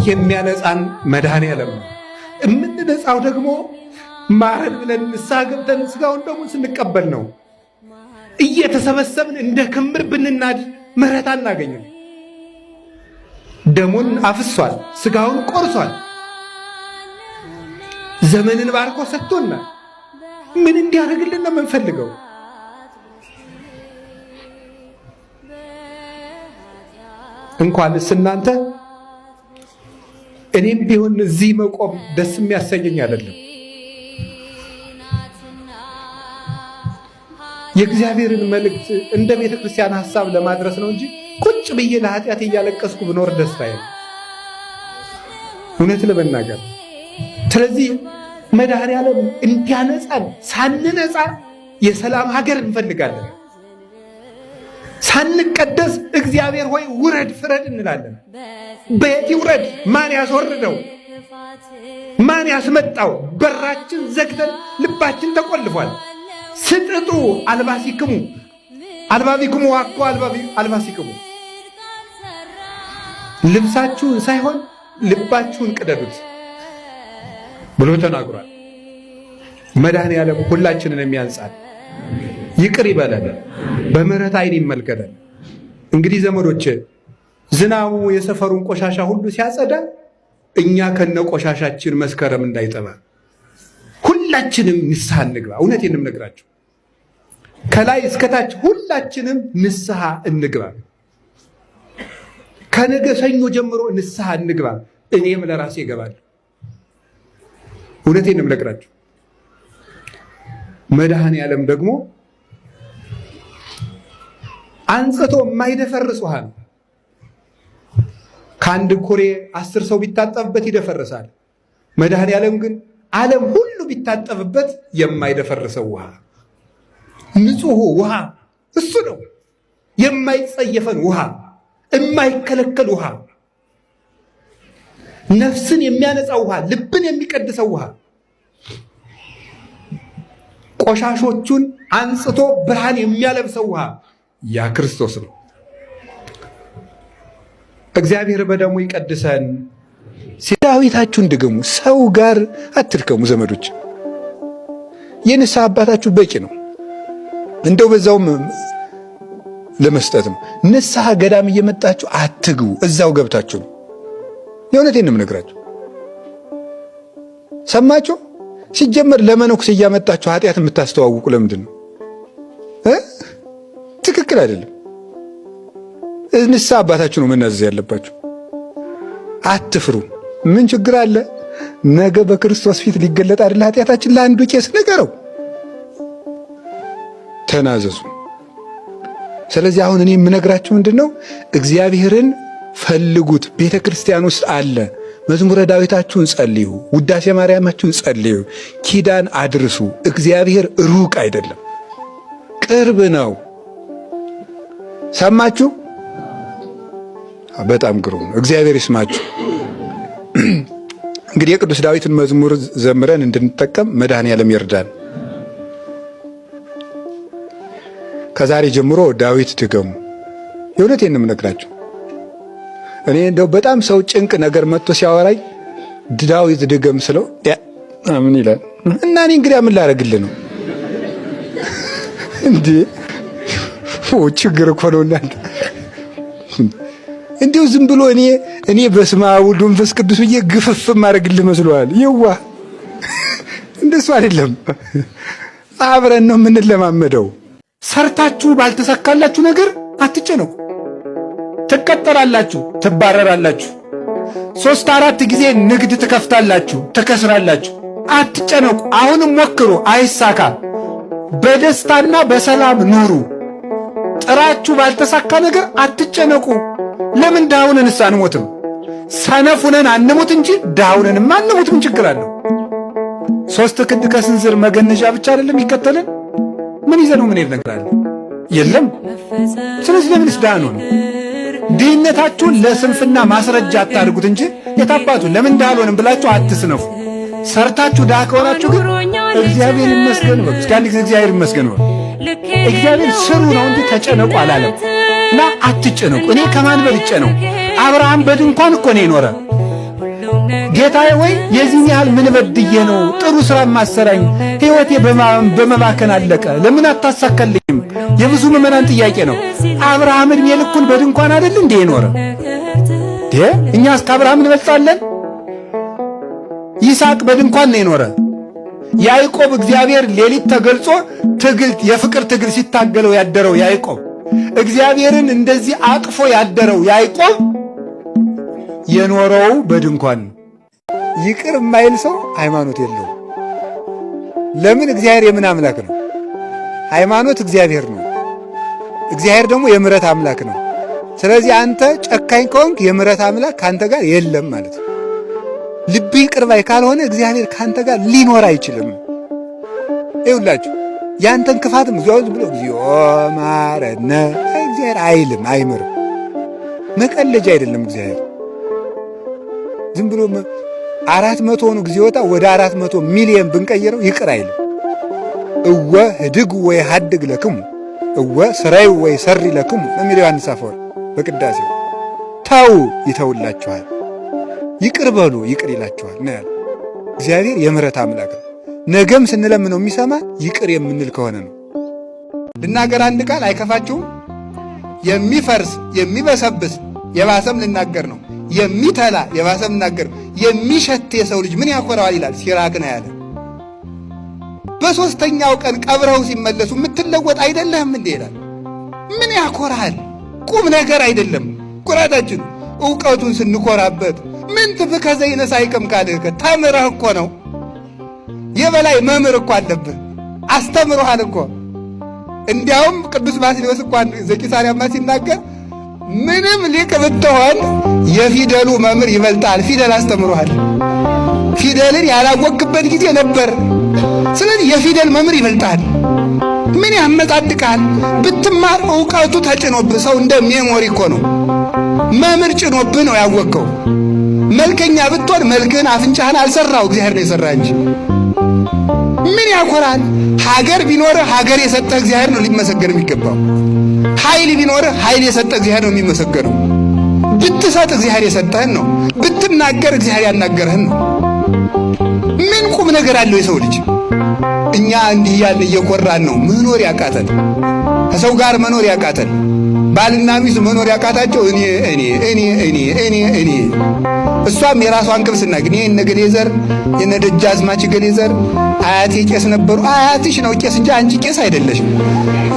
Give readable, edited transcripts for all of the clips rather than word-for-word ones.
የሚያነጻን መድኃኔዓለም ነው። የምንነጻው ደግሞ ማረን ብለን ንስሐ ገብተን ስጋውን ደሙን ስንቀበል ነው። እየተሰበሰብን እንደ ክምር ብንናድ ምሕረት አናገኝም። ደሙን አፍሷል፣ ስጋውን ቆርሷል፣ ዘመንን ባርኮ ሰጥቶናል። ምን እንዲያደርግልን ነው የምንፈልገው? እንኳንስ እናንተ እኔም ቢሆን እዚህ መቆም ደስ የሚያሰኘኝ አይደለም። የእግዚአብሔርን መልእክት እንደ ቤተ ክርስቲያን ሐሳብ ለማድረስ ነው እንጂ ቁጭ ብዬ ለኃጢአት እያለቀስኩ ብኖር ደስታዬ ነው፣ እውነት ለመናገር። ስለዚህ መድኃኔዓለም እንዲያነጻን ሳንነጻ የሰላም ሀገር እንፈልጋለን። ሳንቀደስ እግዚአብሔር ሆይ ውረድ ፍረድ እንላለን። በየት ይውረድ? ማን ያስወርደው? ማን ያስመጣው? በራችን ዘግተን ልባችን ተቆልፏል። ስጥጡ አልባሲክሙ አልባቢክሙ ዋኮ አልባሲክሙ፣ ልብሳችሁን ሳይሆን ልባችሁን ቅደዱት ብሎ ተናግሯል። መድኃኔዓለም ሁላችንን የሚያንጻል ይቅር ይበለን፣ በምሕረት ዓይን ይመልከተን። እንግዲህ ዘመዶች ዝናቡ የሰፈሩን ቆሻሻ ሁሉ ሲያጸዳ እኛ ከነ ቆሻሻችን መስከረም እንዳይጠባ ሁላችንም ንስሐ እንግባ። እውነቴን ነው የምነግራችሁ፣ ከላይ እስከታች ሁላችንም ንስሐ እንግባ። ከነገ ሰኞ ጀምሮ ንስሐ እንግባ። እኔም ለራሴ እገባለሁ። እውነቴን ነው የምነግራችሁ። መድኃኔዓለም ደግሞ አንጽቶ የማይደፈርስ ውሃ ነው። ከአንድ ኩሬ 10 ሰው ቢታጠብበት ይደፈርሳል። መድኃኔዓለም ግን ዓለም ሁሉ ቢታጠብበት የማይደፈርሰው ውሃ፣ ንጹሑ ውሃ እሱ ነው። የማይጸየፈን ውሃ፣ የማይከለከል ውሃ፣ ነፍስን የሚያነጻው ውሃ፣ ልብን የሚቀድሰው ውሃ፣ ቆሻሾቹን አንጽቶ ብርሃን የሚያለብሰው ውሃ ያ ክርስቶስ ነው። እግዚአብሔር በደሙ ይቀድሰን። ዳዊታችሁን ድገሙ። ሰው ጋር አትድከሙ ዘመዶች። የንስሐ አባታችሁ በቂ ነው። እንደው በዛውም ለመስጠት ነው። ንስሐ ገዳም እየመጣችሁ አትግቡ፣ እዛው ገብታችሁ ነው። የእውነቴን ነው የምነግራችሁ። ሰማችሁ? ሲጀመር ለመነኩሴ እያመጣችሁ ኃጢአት የምታስተዋውቁ ለምንድን ነው? ትክክል አይደለም። ንስሐ አባታችሁ ነው መናዘዝ ያለባችሁ። አትፍሩ። ምን ችግር አለ? ነገ በክርስቶስ ፊት ሊገለጥ አይደለ ኃጢአታችን? ለአንዱ ቄስ ንገረው፣ ተናዘዙ። ስለዚህ አሁን እኔ የምነግራችሁ ምንድን ነው? እግዚአብሔርን ፈልጉት። ቤተ ክርስቲያን ውስጥ አለ። መዝሙረ ዳዊታችሁን ጸልዩ፣ ውዳሴ ማርያማችሁን ጸልዩ፣ ኪዳን አድርሱ። እግዚአብሔር ሩቅ አይደለም፣ ቅርብ ነው። ሰማችሁ? በጣም ግሩም ነው። እግዚአብሔር ይስማችሁ። እንግዲህ የቅዱስ ዳዊትን መዝሙር ዘምረን እንድንጠቀም መድኃኔዓለም ይርዳን። ከዛሬ ጀምሮ ዳዊት ድገሙ። የእውነቴን ነው የምነግራችሁ። እኔ እንደው በጣም ሰው ጭንቅ ነገር መጥቶ ሲያወራኝ ዳዊት ድገም ስለው ምን ይላል እና እኔ እንግዲህ ምን ላደርግልህ ነው እንዴ? ችግር እኮ ነው እናንተ። እንዲሁ ዝም ብሎ እኔ በስመ አብ ወወልድ ወመንፈስ ቅዱስ ብዬ ግፍፍ ማድረግልህ መስሎሃል? የዋ እንደሱ አይደለም። አብረን ነው የምንለማመደው። ሰርታችሁ ባልተሳካላችሁ ነገር አትጨነቁ። ትቀጠራላችሁ፣ ትባረራላችሁ። 3 4 ጊዜ ንግድ ትከፍታላችሁ፣ ትከስራላችሁ። አትጨነቁ። አሁንም ሞክሩ፣ አይሳካ። በደስታና በሰላም ኑሩ። ጥራችሁ ባልተሳካ ነገር አትጨነቁ። ለምን ድሃውንንስ አንሞትም? ሰነፍ ሆነን አንሙት እንጂ ድሃውንንም አንሙት። ምን ችግር አለው? 3 ክንድ ከስንዝር መገነዣ ብቻ አይደለም ይከተልን? ምን ይዘነው ምን ነገር አለ? የለም። ስለዚህ ለምንስ ድሃ ነው? ድህነታችሁን ለስንፍና ማስረጃ አታድርጉት እንጂ የታባቱ ለምን ድሃ አልሆንም ብላችሁ አትስነፉ። ሰርታችሁ ድሃ ከሆናችሁ ግን እግዚአብሔር ይመስገን በሉ። እስኪ አንድ ጊዜ እግዚአብሔር ይመስገን በሉ። እግዚአብሔር ስሩ ነው እንጂ ተጨነቁ አላለም። እና አትጨነቁ። እኔ ከማን በልጬ ነው? አብርሃም በድንኳን እኮ ነው የኖረ። ጌታዬ ወይ የዚህን ያህል ምን በድዬ ነው ጥሩ ሥራ ማሰራኝ? ሕይወቴ በመባከን አለቀ። ለምን አታሳካልኝም? የብዙ ምዕመናን ጥያቄ ነው። አብርሃም ዕድሜ ልኩን በድንኳን አይደል እንዴ የኖረ? እኛስ ከአብርሃም እንበልጣለን? ይስሐቅ በድንኳን ነው የኖረ። ያዕቆብ እግዚአብሔር ሌሊት ተገልጾ ትግል የፍቅር ትግል ሲታገለው ያደረው ያዕቆብ፣ እግዚአብሔርን እንደዚህ አቅፎ ያደረው ያዕቆብ የኖረው በድንኳን ነው። ይቅር የማይል ሰው ሃይማኖት የለውም። ለምን? እግዚአብሔር የምን አምላክ ነው? ሃይማኖት እግዚአብሔር ነው። እግዚአብሔር ደግሞ የምሕረት አምላክ ነው። ስለዚህ አንተ ጨካኝ ከሆንክ የምሕረት አምላክ ካንተ ጋር የለም ማለት ነው። ልብህ ይቅር ባይ ካልሆነ እግዚአብሔር ካንተ ጋር ሊኖር አይችልም። ይኸውላችሁ ያንተን ክፋትም እግዚኦ ብሎ እግዚኦ ማረነ እግዚአብሔር አይልም፣ አይምርም። መቀለጃ አይደለም እግዚአብሔር። ዝም ብሎ 400ውን እግዚኦታ ወደ 400 ሚሊየን ብንቀይረው ይቅር አይልም። እወ ህድግ ወይ ሀድግ ለክሙ፣ እወ ስራዩ ወይ ሰሪ ለክሙ ነው የሚለው ዮሐንስ አፈወርቅ በቅዳሴው። ተው ይተውላችኋል፣ ይቅር በሉ ይቅር ይላችኋል ነው ያለው። እግዚአብሔር የምሕረት አምላክ ነው። ነገም ስንለምነው የሚሰማ ይቅር የምንል ከሆነ ነው። ልናገር አንድ ቃል አይከፋችሁም? የሚፈርስ የሚበሰብስ የባሰም ልናገር ነው። የሚተላ የባሰም ልናገር ነው። የሚሸት የሰው ልጅ ምን ያኮራዋል ይላል ሲራክ ነው ያለ። በሦስተኛው ቀን ቀብረው ሲመለሱ የምትለወጥ አይደለህም እንዴ ይላል። ምን ያኮራሃል? ቁም ነገር አይደለም ኩራታችን። እውቀቱን ስንኮራበት ምን ትፍከ ዘይነሳይክም ካልህ ተምረህ እኮ ነው። የበላይ መምህር እኮ አለብህ፣ አስተምሮሃል እኮ። እንዲያውም ቅዱስ ባስልዮስ እንኳን ዘቂሳርያማ ሲናገር ምንም ሊቅ ብትሆን የፊደሉ መምህር ይበልጣል። ፊደል አስተምሮሃል። ፊደልን ያላወቅበት ጊዜ ነበር። ስለዚህ የፊደል መምህር ይበልጣል። ምን ያመጻድቃል? ብትማር እውቀቱ ተጭኖብህ፣ ሰው እንደ memory እኮ ነው። መምህር ጭኖብህ ነው ያወቅከው። መልከኛ ብትሆን መልክህን አፍንጫህን አልሰራው እግዚአብሔር ነው የሰራ እንጂ። ምን ያኮራል? ሀገር ቢኖርህ ሀገር የሰጠህ እግዚአብሔር ነው ሊመሰገን የሚገባው። ኃይል ቢኖርህ ኃይል የሰጠህ እግዚአብሔር ነው የሚመሰገነው። ብትሰጥ እግዚአብሔር የሰጠህን ነው። ብትናገር እግዚአብሔር ያናገርህን ነው። ምን ቁም ነገር አለው የሰው ልጅ? እኛ እንዲህ ያለ እየኮራን ነው መኖር ያቃተን፣ ከሰው ጋር መኖር ያቃተን፣ ባልና ሚስት መኖር ያቃታቸው እኔ እኔ እኔ እኔ እኔ እኔ። እሷም የራሷን ክብር ስናገር እኔ የእነ ገሌ ዘር፣ የእነ ደጃዝማች ገሌ ዘር፣ አያቴ ቄስ ነበሩ። አያትሽ ነው ቄስ እንጂ አንቺ ቄስ አይደለሽም።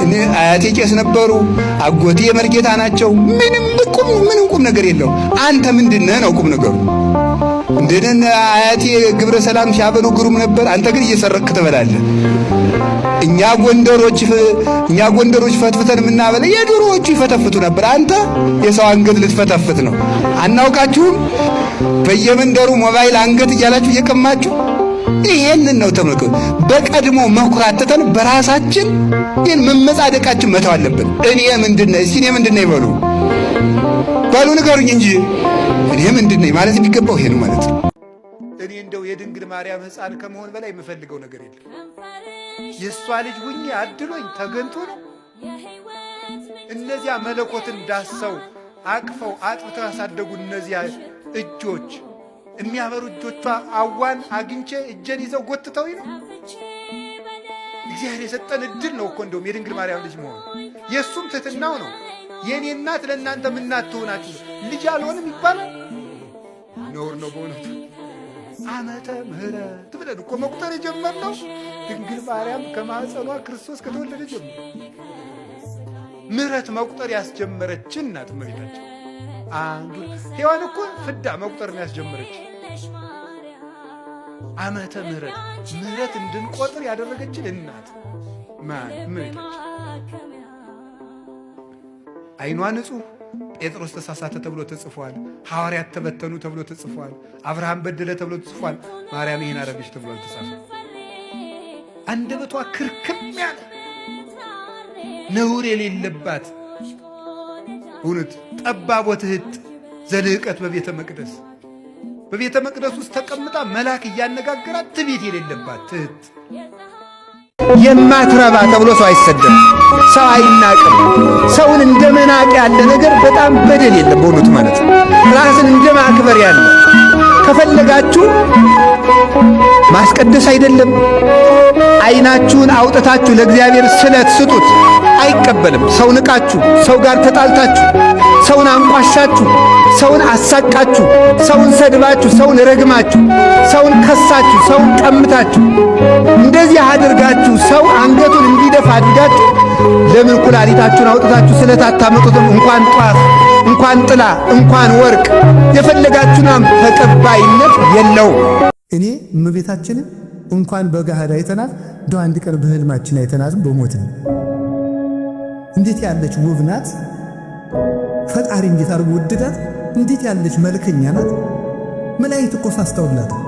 እኔ አያቴ ቄስ ነበሩ፣ አጎቴ መርጌታ ናቸው። ምንም ቁም ነገር የለው። አንተ ምንድነህ ነው ቁም ነገሩ። እንደነ አያቴ ግብረ ሰላም ሲያበሉ ግሩም ነበር። አንተ ግን እየሰረቅክ ትበላለህ። እኛ ጎንደሮች ፈትፍተን የምናበላ የድሮዎቹ ይፈተፍቱ ነበር። አንተ የሰው አንገት ልትፈተፍት ነው። አናውቃችሁም? በየመንደሩ ሞባይል አንገት እያላችሁ እየቀማችሁ። ይሄንን ነው ተመልከቱ። በቀድሞ መኩራት ትተን በራሳችን ይህን መመጻደቃችን መተው አለብን። እኔ ምንድን ነኝ? እስኪ እኔ ምንድን ነኝ በሉ በሉ ንገሩኝ እንጂ እኔ ምንድን ነኝ ማለት የሚገባው ይሄ ነው ማለት ነው። እኔ እንደው የድንግል ማርያም ሕፃን ከመሆን በላይ የምፈልገው ነገር የለም። የእሷ ልጅ ሁኜ አድሎኝ ተገንቶ ነው። እነዚያ መለኮትን ዳሰው አቅፈው አጥብተው ያሳደጉ እነዚያ እጆች፣ የሚያበሩ እጆቿ አዋን አግኝቼ እጄን ይዘው ጎትተው ነው። እግዚአብሔር የሰጠን እድል ነው እኮ እንደውም የድንግል ማርያም ልጅ መሆን። የእሱም ትሕትናው ነው። የእኔ እናት ለእናንተ እናት ትሆናችሁ ልጅ አልሆንም ይባላል። ነውር ነው በእውነቱ። ዓመተ ምሕረት ብለን እኮ መቁጠር የጀመርነው ድንግል ማርያም ከማኅፀኗ ክርስቶስ ከተወለደ ጀምሮ ምሕረት መቁጠር ያስጀመረችን ናት እመቤታችን። አንዱ ሔዋን እኮ ፍዳ መቁጠር ያስጀመረች፣ ዓመተ ምሕረት ምሕረት እንድንቆጥር ያደረገችን እናት ማን? እመቤታችን። ዓይኗ ንጹሕ፣ ጴጥሮስ ተሳሳተ ተብሎ ተጽፏል። ሐዋርያት ተበተኑ ተብሎ ተጽፏል። አብርሃም በደለ ተብሎ ተጽፏል። ማርያም ይህን አደረገች ተብሎ አልተጻፈም። አንደበቷ ክርክም ያለ ነውር የሌለባት፣ እውነት ጠባብ ወትህት ዘልህቀት በቤተ መቅደስ፣ በቤተ መቅደስ ውስጥ ተቀምጣ መልአክ እያነጋገራት ትዕቢት የሌለባት ትህት። የማትረባ ተብሎ ሰው አይሰደብም፣ ሰው አይናቅም። ሰውን እንደ መናቅ ያለ ነገር በጣም በደል የለም በእውነቱ ማለት ነው። ራስን እንደ ማክበር ያለ ከፈለጋችሁ ማስቀደስ አይደለም፣ ዓይናችሁን አውጥታችሁ ለእግዚአብሔር ስለት ስጡት፣ አይቀበልም። ሰው ንቃችሁ፣ ሰው ጋር ተጣልታችሁ፣ ሰውን አንቋሻችሁ፣ ሰውን አሳቃችሁ፣ ሰውን ሰድባችሁ፣ ሰውን ረግማችሁ፣ ሰውን ከሳችሁ፣ ሰውን ቀምታችሁ፣ እንደዚህ አድርጋችሁ ሰው አንገቱን እንዲደፋ አድርጋችሁ ለምን ኩላሊታችሁን አውጥታችሁ ስለት አታመጡትም? እንኳን ጧፍ፣ እንኳን ጥላ፣ እንኳን ወርቅ የፈለጋችሁናም ተቀባይነት የለውም። እኔ እመቤታችንን እንኳን በገሃድ አይተናት እንደው አንድ ቀን በህልማችን አይተናትም በሞት ነው። እንዴት ያለች ውብ ናት! ፈጣሪ እንዴት አድርጎ ወደዳት! እንዴት ያለች መልከኛ ናት! መላእክት እኮ ሳስተውላታል።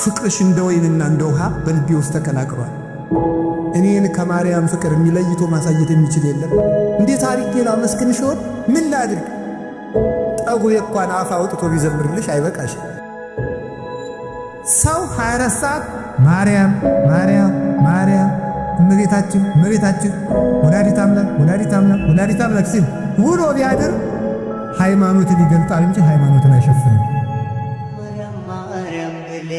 ፍቅርሽ እንደ ወይንና እንደ ውሃ በልቤ ውስጥ ተቀላቅሏል። እኔን ከማርያም ፍቅር የሚለይቶ ማሳየት የሚችል የለም። እንዴት አድርጌ ላመስግንሽ ይሆን? ምን ላድርግ? ጠጉሬ እንኳን አፍ አውጥቶ ቢዘምርልሽ አይበቃሽ። ሰው 24 ሰዓት ማርያም ማርያም ማርያም እመቤታችን እመቤታችን ወላዲተ አምላክ ወላዲተ አምላክ ወላዲተ አምላክ ሲል ውሎ ቢያድር ሃይማኖትን ይገልጣል እንጂ ሃይማኖትን አይሸፍንም። ማርያም ማርያም ብል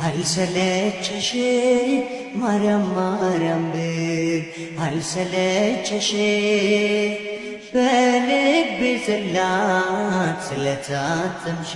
አልሰለቸሽ፣ ማርያም ማርያም ብል አልሰለቸሽ፣ በልቤ ጽላት ስለታተምሽ።